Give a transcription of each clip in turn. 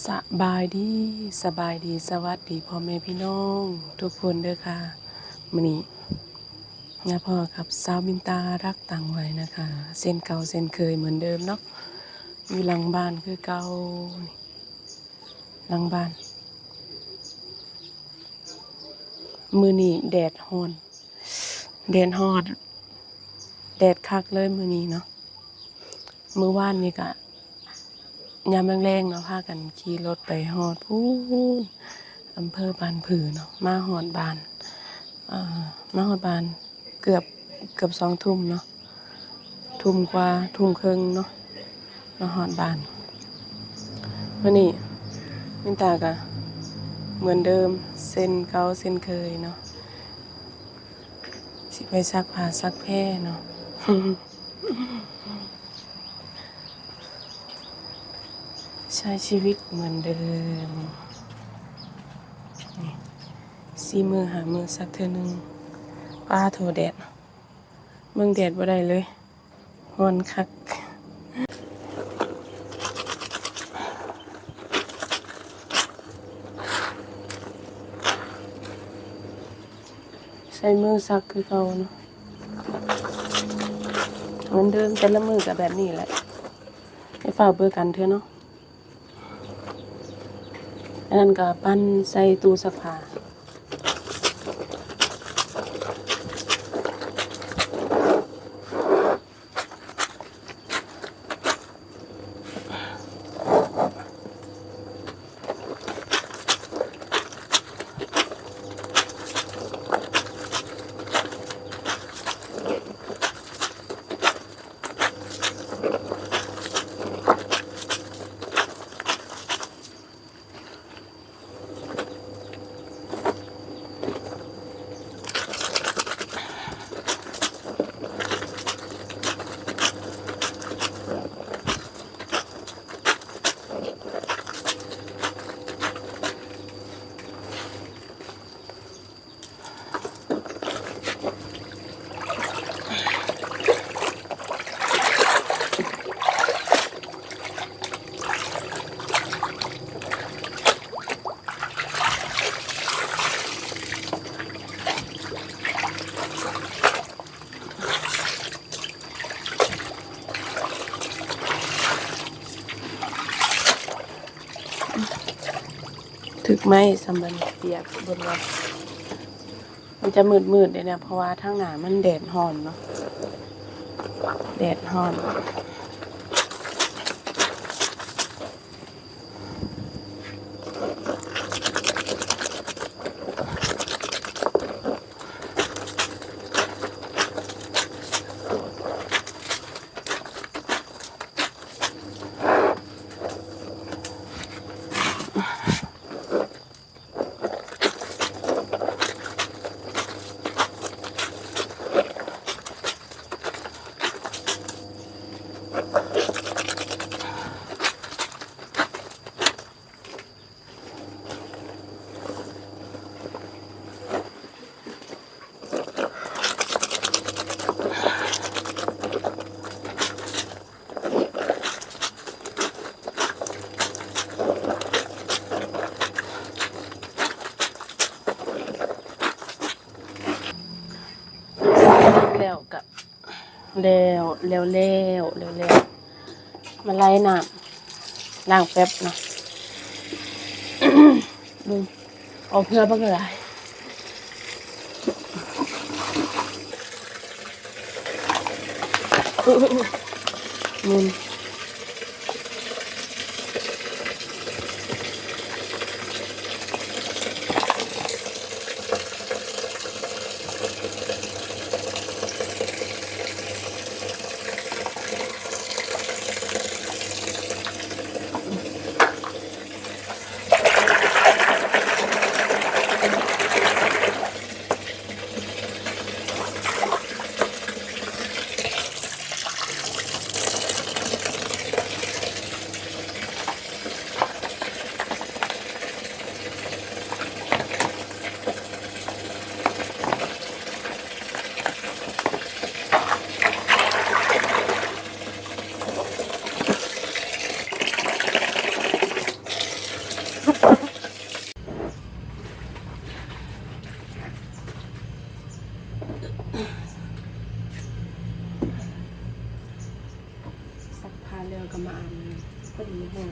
ສະບາຍດີ ສະບາຍດີ ສະຫວັດດີພໍ່ແມ່ພີ່ນ້ອງທຸກຄົນເດີຄ່ະ. ມື້ນີ້ມາພໍ້ກັບສາວມິນຕາ ລັກຕັ້ງໄວ້ນະຄະ ເຊັ່ນເກົ່າເຊັ່ນເຄີຍເໝືອນເດີມເນາະ ຢູ່ຫຼັງບ້ານຄືເກົ່າ ນີ້ ຫຼັງບ້ານ. ມື້ນີ້ແດດຮ້ອນ ແດດຮ້ອນ ແດດຄັກເລີຍມື້ນີ້ເນາະ. ມື້ວານນີ້ກະຍາມແລງໆເນາະ ພາກັນຂີ່ລົດໄປຮອດພຸ້ນ ອຳເພີບ້ານຜືເນາະ ມາຮອດບ້ານ ເອີ ມາຮອດບ້ານເກືອບ ເກືອບສອງທຸ່ມເນາະ ທຸ່ມກວ່າ ທຸ່ມເຄິ່ງເນາະ ມາຮອດບ້ານ. ມື້ນີ້ມິນຕາກະເໝືອນເດີມ ເຊັ່ນເກົ່າເຊັ່ນເຄີຍເນາະ ຊິໄປຊັກຜ້າຊັກແພເນາະ ໃຊ້ຊີວິດເໝືອນເດີມ ນີ້ ສີ່ມື້ຫ້າມື້ຊັກເທື່ອໜຶ່ງ. ປ້າໂທ້ ແດດ ເບິ່ງແດດບໍ່ໄດ້ເລີຍ ຮ້ອນຄັກ. ໃຊ້ມືຊັກຄືເກົ່າເນາະ ເໝືອນເດີມ ແຕ່ລະມື້ກະແບບນີ້ແຫຼະ ຢ່າຟ້າວເບິ່ງກັນເທື່ອເນາະ. ອັນນັ້ນກະປັ່ນໃສ່ຕູ້ຊັກຜ້າ. ຖືກໄມ້ສ່ຳບັດນີ້ ປຽກເບິດແລ້ວ. ມັນຈະມືດໆເດເນາະ ເພາະວ່າທາງໜ້າມັນແດດຮ້ອນເນາະ ແດດຮ້ອນ. ແລ້ວກະ ແລ້ວ ແລ້ວ ແລ້ວ ແລ້ວ ມາໄລ່ນ້ຳ ລ້າງແປັບເນາະ ເບິ່ງ ອອກເຫື່ອບັກຫຼາຍ ອື່ນ. ແ ແລ້ວກໍມາອາບນ້ຳ ພໍດີແຮງ.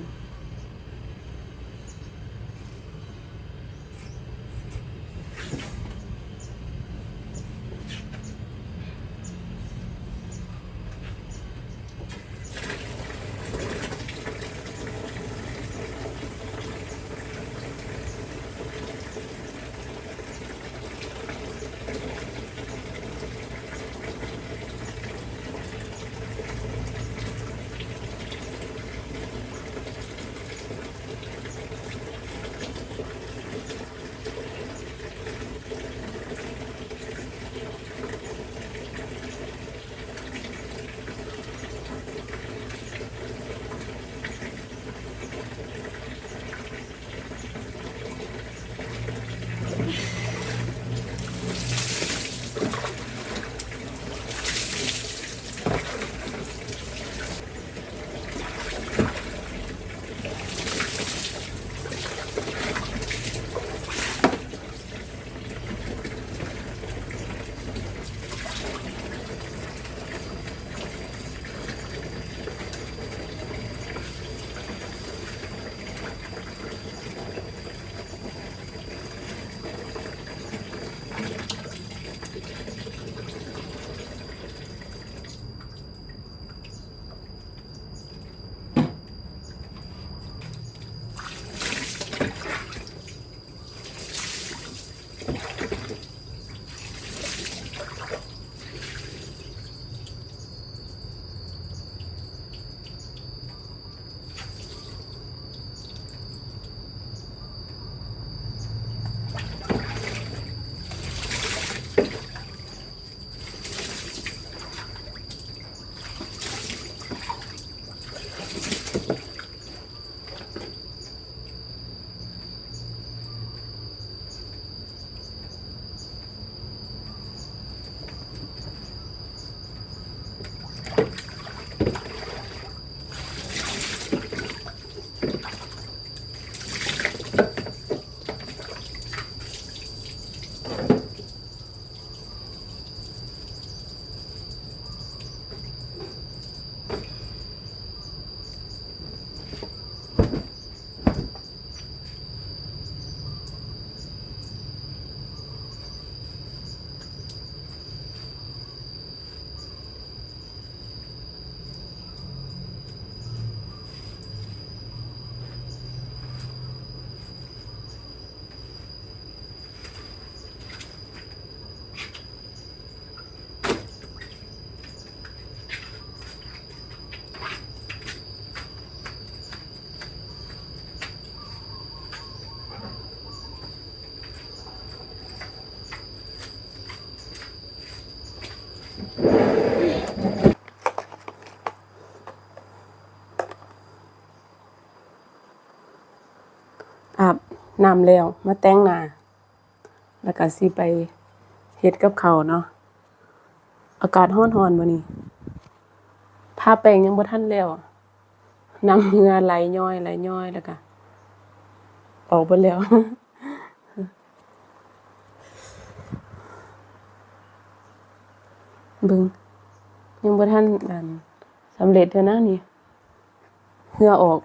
ອາບນ້ຳແລ້ວ ມາແຕ່ງໜ້າ ແລ້ວກໍຊິໄປເຮັດກັບເຂົ້າເນາະ. ອາກາດຮ້ອນໆ ມື້ນີ້ ທາແປ້ງຍັງບໍ່ທັນແລ້ວ ນ້ຳເຫື່ອໄຫຼຍ້ອຍ ໄຫຼຍ້ອຍ ແລ້ວກະອອກເບິດແລ້ວ. ເບິ່ງ ຍັງບໍ່ທັນ ອັນ ສຳເລັດເທື່ອນະນີ້ ເຫື່ອອອກ.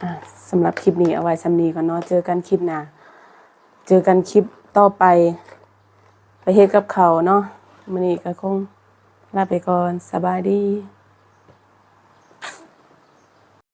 ອ່າ ສຳລັບຄລິບນີ້ເອົາໄວ້ສ່ຳນີ້ກ່ອນເນາະ. ເຈີກັນຄລິບໜ້າ ເຈີກັນຄລິບຕໍ່ໄປ ໄປເຮັດກັບເຂົ້າເນາະ. ມື້ນີ້ກໍຄົງລາໄປກ່ອນ. ສະບາຍດີ.